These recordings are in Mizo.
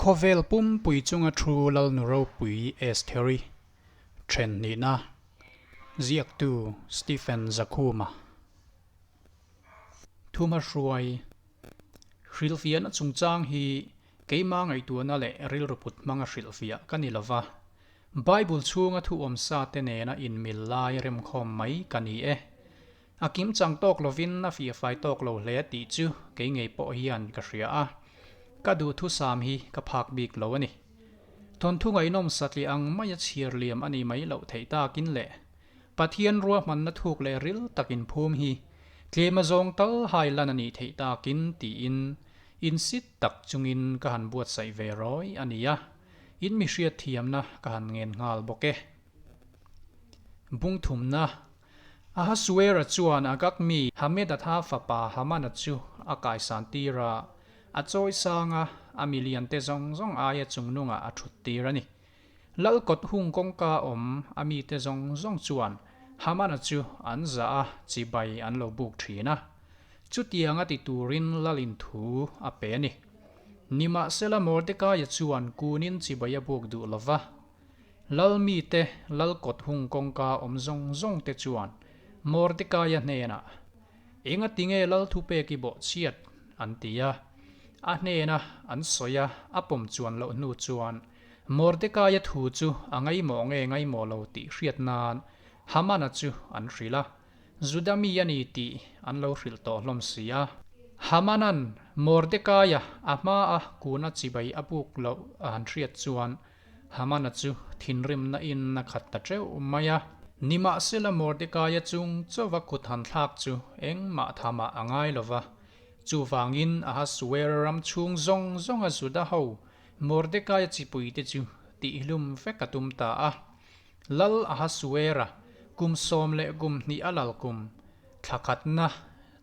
Khawvel pumpui chunga thu Lalnu ropui Estheri then hnihna ziaktu Stephen Zakhuma Thuma hruai Hrilhfiahna chungchang hi keima ngaihtuahna leh rilru put hmanga hrilhfiah ka ni lova, Bible chhunga thu awmsa te nena inmil lai remkhawm mai ka ni e. A kim chang tawk lovin a fiahfai tawk lo hle tih chu kei ngei pawh hian ka hria a, ka duhthusam hi ka phak bik lo a ni. Thawnthu ngaihnawm satliah ang maia chhiar liam a ni mai loh theih takin le. Pathian ruahmanna thuk leh ril tak inphum hi tlem a zawng tal hai lan a nih theih takin tiin insit tak chungin ka han buatsaih ve rawi a ni a, in mi hriatthiamna ka han ngen nghal bawk e. Bungthumna Ahasuera chuan Agag mi Hamedatha fapa Hamana chu a kaisan tir a, a chawi sang a, a miliante zawng zawng aia chungnungah a thut tir a ni. Lal kawt hung kawngka awm a mite zawng zawng chuan Hamana chu an zah a, chibai an lo buk thin a. Chutiang a ti turin Lalin thu a pe a ni. Nimahsela Mordekaia chuan kunin chibai a buk duh lo va. Lal mite lal kawt hung kawngka awm zawng zawng te chuan Mordekaia hnenah, Enga tinge lal thupek i bawh chhiat? an ti a. A hnena an sawi a, a pawm chuan loh hnu chuan Mordekaia thu chu a ngaimawh nge ngaimawh lo tih hriat nan Hamana chu an hrilh a. Juda mi a ni tih an lo hrilh tawh hlawm si a. Hamanan Mordekaia a hmaa kuna chibai a buk loh a han hriat chuan Hamana chu thinrimna in a khat ta teuh mai a. Nimahsela Mordekaia chung chauva kut han thlak chu engmah thamah a ngai lo va. Chuvangin Ahasuera ram chhung zawng zawnga Juda ho Mordekaia chipuite chu tihlum vek a tum ta a. Lal Ahasuera kum 12 a lal kum, thla khatna,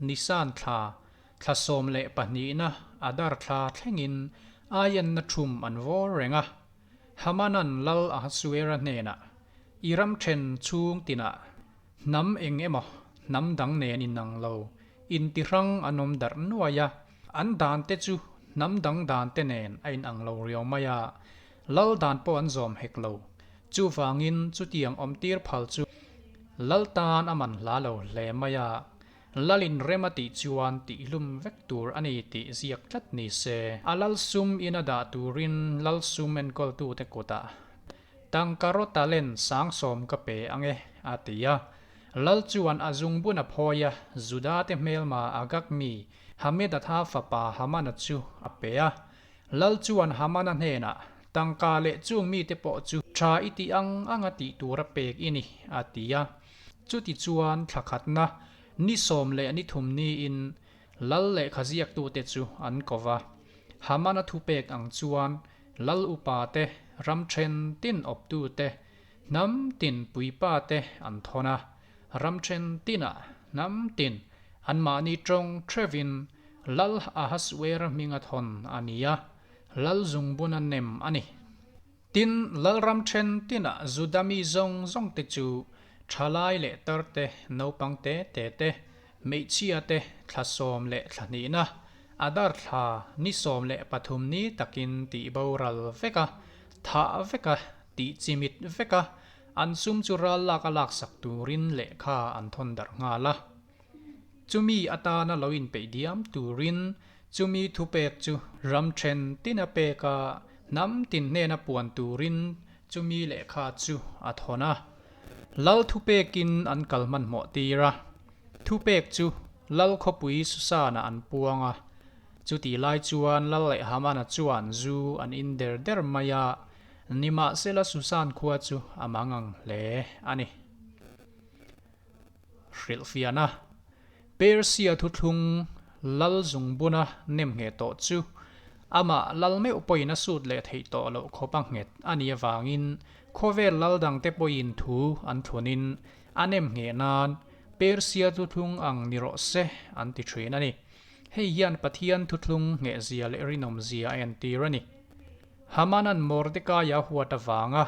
Nisan thla, Thla 12na Adar thla thlengin aienna thum an vawr reng a. Hamanan lal Ahasuera hnenah, I ram then chhung tinah hnam eng emaw hnam dang nen inang lo intihrang an awm darh nuai a, an dan te chu hnam dang dan te nen a inang lo riau mai a, lal dan pawh an zawm hek lo. Chuvangin chutiang awmtir phal chu lal tan a man hla lo hle mai a. Lalin rem a tih chuan tihlum vek tur a ni tih ziak tlat ni se. A lal sum in a dah turin lal sum enkawltute kutah tangka rawt talen 70,000 ka pe ang e, a ti a. Lal chuan a zungbun a phawi a, Judate hmelma Agag mi Hamedatha fapa Hamana chu a pe a. Lal chuan Hamana hnenah, Tangka leh chung mite pawh chu tha i tih ang anga tih tura pek i ni, a ti a. Chutichuan thla khatna ni 13 niin lal lehkha ziaktute chu an ko va. Hamana thupek ang chuan lal upa te, ram then tin awptu te, hnam tin puipa te an thawn a. Ram then tinah hnam tin anmahni tawng theuhin lal Ahasuera hminga thawn a ni a, lal zungbun a nem a ni. Tin, lalram then tinah Juda mi zawng zawng te chu thalai leh tar te, naupang te te te, hmeichhia te, thla sawm leh thla hnihna, Adar thla ni 13 ni takin tih boral vek a, thah vek a, tih chimit vek a, an sum chu ral lak a laksak turin lehkha an thawn darh nghal a. Chumi atana lo inpeih diam turin chumi thupek chu ram then tin a pek a, hnam tin hnena puan turin chumi lehkha chu a thawn a. Lal thupekin an kal hmanhmawh tir a, thupek chu Lal khawpui Susanah an puang a. Chutih lai chuan Lal leh Hamana chuan zu an in der der mai a, nimahsela Susan khua chu a mangang hle a ni. Hrilhfiahna, Persia thuthlung lal zungbuna nem ngheh tawh chu amah lal meuh pawhin a sut leh theih tawh loh khawp a nghet a nih avangin khawvel lal dangte pawhin thu an thunin a nem ngheh nan Persia thuthlung ang ni rawh se an ti thin a ni. Hei hian Pathian thuthlung nghehzia leh rinawmzia a entir a ni. Hamanan Mordekaia huat avanga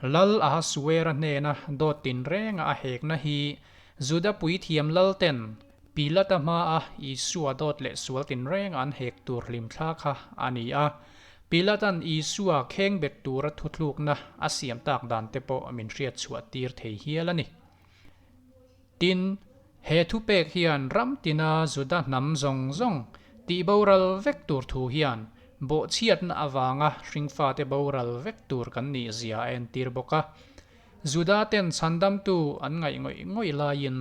Lal Ahasuera hnena dawt tinrenga a hekna hi Juda puithiam lalten Pilata hmaa Isua dawt leh sual tinrenga an hek tur hlimthla kha a ni a. Pilatan Isua khengbet tura thuthlukna a siam tak dan te pawh min hriat chhuah tir thei hial a ni. Tin, he thupek hian ram tina Juda hnam zawng zawng tih boral vek tur thu hian bawhchhiatna avanga hringfate boral vek tur kan nih zia a entir bawk a. Juda ten chhandamtu an ngaih ngawih ngawih laiin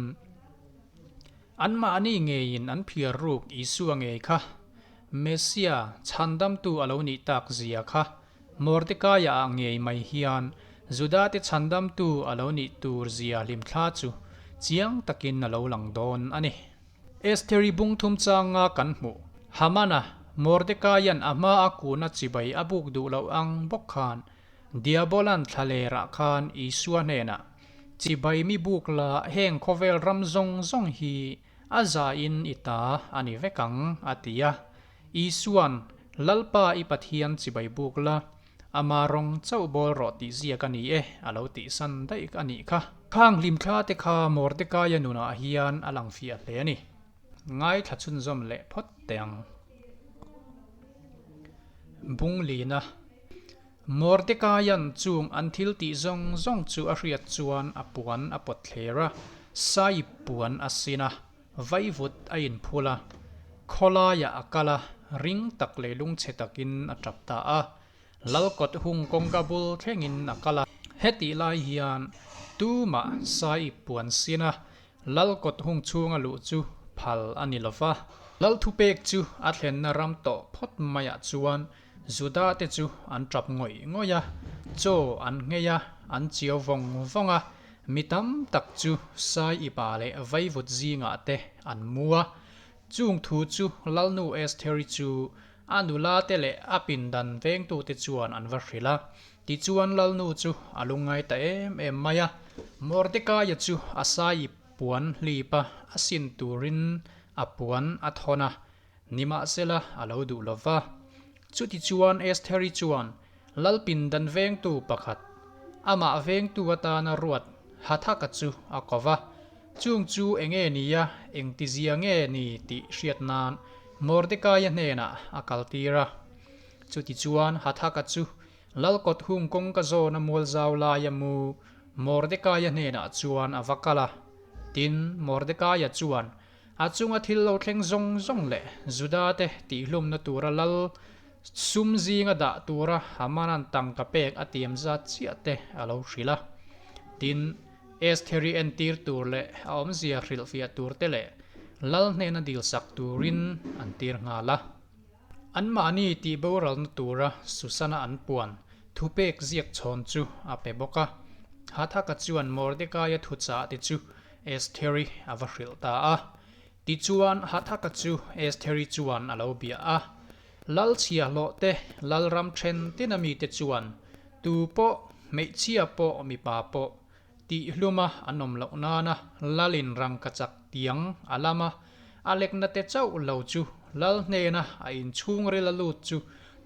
anmahni ngeiin an phiar ruk Isua ngei kha Messia chhandamtu a lo nih tak zia kha Mordekaia ah ngei mai hian Judate chhandamtu a lo nih tur zia hlimthla chu chiang takin a lo lang dawn a ni. Estheri bung thum changa kan hmuh. Hamana, Mordekaia'n a hma a kuna chibai a buk duh loh ang bawk khan Diabolan thlalerah khan Isua hnenah, Chibai mi buk la heng khawvel ram zawng zawng hi a zain i ta a ni vek ang, a ti a. Isua'n, Lalpa i Pathian chibai buk la, ama rawng chauh bawl rawh tih ziak a ni e, a lo tihsan daih a nih kha. Khang hlimthla te kha Mordekaia nunah hian a lang fiah hle a ni. Ngaithla chhunzawm leh phawt teh ang. Bunglina. Mordekaia'n chung an thil tih zawng zawng chu a hriat chuan a puan a pawt thler a, Saip puan a sin a, vaivut a inphul a, khawlaiah a kal a, ring tak leh lungchhe takin a tap ta a. Lalkawt hung kawngka bul thlengin a kal a. Hetih lai hian tumah Saip puan sin a, Lalkawt hung chhunga luh chu phal a ni lo va. Lal thupek chu a thlenna ram tawh phawt maiah chuan Juda-te chu an tap ngawih ngawih a, chaw an nghei a, an chiau vawng vawng a, mi tam tak chu Sai ipa leh vaivut zingah te an mu a. Chung thu chu Lalnu Estheri chu a nula te leh a pindan vengtute chuan an va hrilh a. Tichuan Lalnu chu a lungngai ta em em mai a, Mordekaia chu a Sai ip puan hlip a, a sin turin a puan a thawn a, Nimahsela a lo duh lo va. Chutichuan Estheri chuan lal pindan vengtu pakhat, amah vengtu atana ruat Hathaka chu a ko va. Chung chu eng nge ni a, engtizia nge ni tih hriat nan Mordekaia hnenah a kaltir a. Chutichuan Hathaka chu lal kawt hung kawngka zawna mualzau laia mu Mordekaia hnenah chuan a va kal a. Tin, Mordekaia chuan A chunga thil lo thleng zawng zawng leh Juda-te tihhlumna tura lal sum zinga dah tura Hamanan tangka pek a tiam zat chiah te a lo hrilh a. Tin, Estheri entir tur leh a awmzia hrilhfiah tur te leh lal hnena dilsak turin an tir nghal a. Anmahni tih boralna tura Susana an puan thupek ziak chhawn chu a pe bawk a. Hathaka chuan Mordekaia thuchah te chu Estheri a va hrilh ta a. Tichuan Hathaka chu Estheri chuan a lo bia a. Lal chhiahhlawh te, lal ram then tina mite chuan tu pawh, hmeichhia pawh, mipa pawh, Tihhluma an awm loh nana Lalin rangkachak tiang a lam a, a lekna te chauh lo chu Lal hnena a inchhungril a lut chu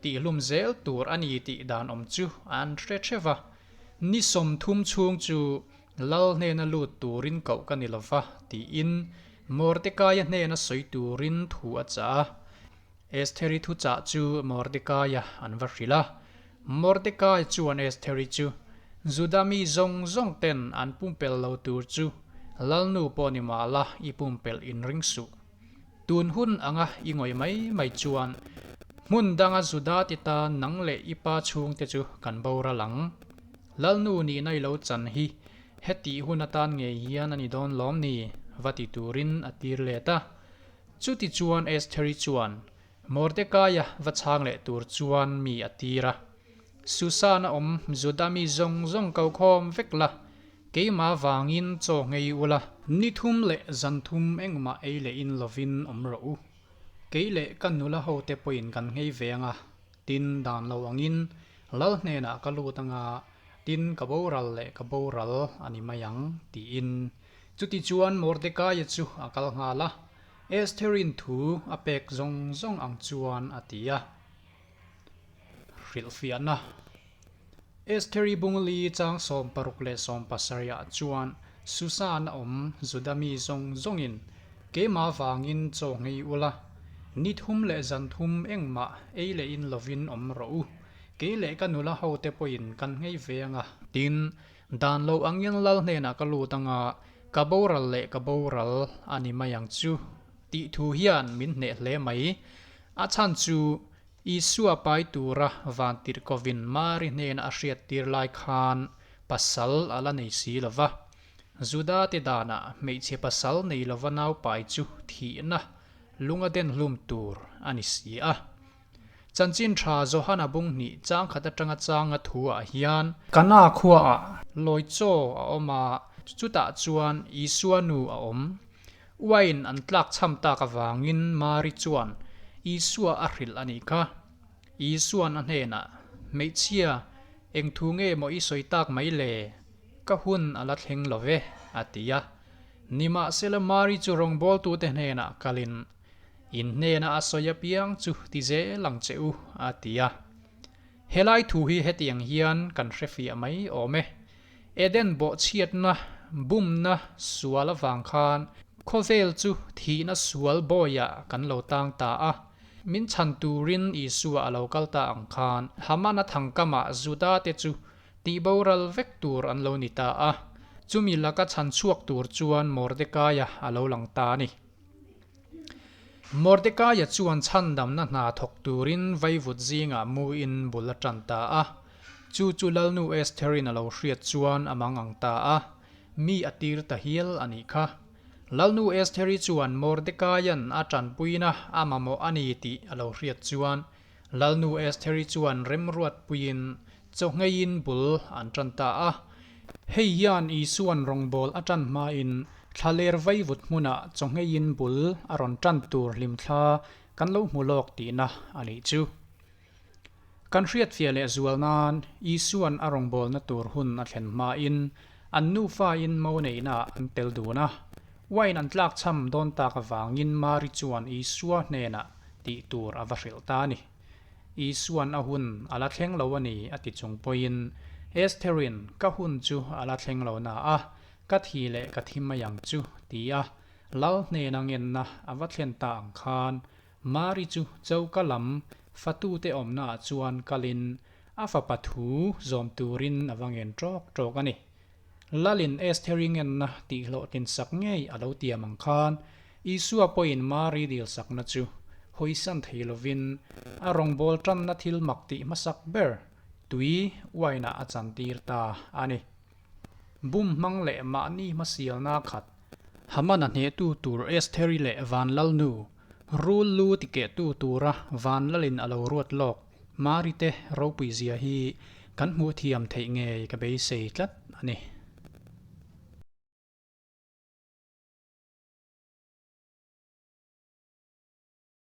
tihhlum zel tur a ni tih dan awm chu an hre theuh va. Ni 30 chhung chu Lal hnena lut turin koh ka ni lo va tiin Mordekaia hnena sawi turin thu a chah a. Estheri thuchah chu Mordekaia an va hrilh a. Mordekai chuan Estheri chu, Juda mi zawng zawng ten an pumpelh lo tur chu Lalnu pawh ni mah la i pumpelh in ring suh. Tun hun anga i ngawih mai mai chuan hmun danga Juda ti ta nang leh i pa chhungte chu kan boral ang. Lalnu nihna i lo chan hi hetih hun atan ngei hian a ni dawn lawm ni? va ti turin a tir let a. Chutichuan Estheri chuan Mordekaia va chhang leh tur chuan mi a tir a. Susan a awm Juda mi zawng zawng ko khawm vek la, keimah vangin chaw nghei ula. Ni thum leh zan thum engmah ei leh in lovin awm rawh u. Kei leh ka nula hote pawhin kan nghei ve ang a, tin dan lo angin lal hnenah ka lut ang a, tin ka boral leh ka boral a ni mai ang, tiin. Chutichuan Mordekaia chu a kal nghal a, Estherin thu a pek zawng zawng ang chuan a ti a. Hrilhfiahna. Estheri bungli chang 60 leh 70 ah chuan Susan a awm Juda mi zawng zawngin keimah vangin chaw nghei ula. Ni thum leh zan thum engmah ei leh in lovin awm rawh u. Kei leh ka nula hote pawhin kan nghei ve ang a. Tin, dan lo angin lal hnenah ka lut ang a, ka boral leh ka boral a ni mai ang chu tih thu hian min hneh hle mai. A chhan chu Isua pai tura vantirhkovin Mari hnena a hriattir lai khan pasal a la nei si lo va. Juda-te danah hmeichhe pasal nei lova naupai chu thihna lunga den hlum tur a ni si a. Chanchin tha Johana bung hnih chang khat atanga changa thu-ah hian. Kana khuaah lawi chaw a awm a, chutah chuan Isua nu a awm. Uain an tlak chham tak avangin Mari chuan Isua a hrilh a nih kha. Isua'n a hnenah, Hmeichhia, eng thu nge maw i sawi tak mai le? Ka hun a la thleng lo ve, a ti a. Nimahsela Mari chu rawngbawltute hnenah kalin, In hnena a sawi apiang chu ti zel ang che u, a ti a. Helai thu hi hetiang hian kan hrefiah mai awm e. Eden bawhchhiatna, bumna sual avang khan khawvel chu thihna sual bawiah kan lo tang ta a. Min chhan turin Isua a lo kal ta ang khan Hamana thangkamah Juda te chu tihboral vek tur an lo ni ta a. Chumi laka chhan chhuak tur chuan Mordekaia a lo lang ta a ni. Mordekaia chuan chhandamna hna thawk turin vaivut zingah muin bul a tan ta a. Chu chu Lalnu Estherin a lo hriat chuan a mangang ta a, mi a tir ta hial a nih kha. Lalnu Estheri chuan Mordekaia'n a tanpuina a mamawh a ni tih a lo hriat chuan Lalnu Estheri chuan remruatpuiin Chawhngeiin bul an tan ta a. Hei hian Isua'n rawngbâwl a tan hmain thlaler vaivut hmunah chawhngeiin bul a rawn tan tur hlimthla kan lo hmu lawk tihna a nih chu. Kan hriatfiah leh zual nan Isua'n a rawngbâwlna tur hun a thlen hmain an nufain mo neihnaah an tel dun a. Wine an tlakchham dawn tak avangin Mari chuan Isua hnenah tih tur a va hrilh ta a ni. Isua'n a hun a la thleng lo a ni a ti chung pawhin Estherin ka hun chu a la thleng lo na a, ka thi leh ka thi mai ang chu ti a Lal hnena ngenna a va thlen ta ang khan Mari chu choka lam fatute awmnaah chuan kalin a fapa thu zawm turin a va ngen ṭawk ṭawk a ni. Lalin Estheri ngenna tihhlawhtlin sak ngei a lo tiam ang khan, Isua pawhin Mari dil sakna chu hawisan thei lovin a rawngbâwl ṭanna thil mak tih hmasak ber tui uainah a chantir ta a ni. Bum hmang leh mahni hmasialna khat Hamana hnehtu tur Estheri leh Vanlalnu, rul lu tikehtu tura Vanlalin a lo ruat lawk Mari te ropui zia hi kan hmuh thiam theih ngei ka beisei tlat a ni.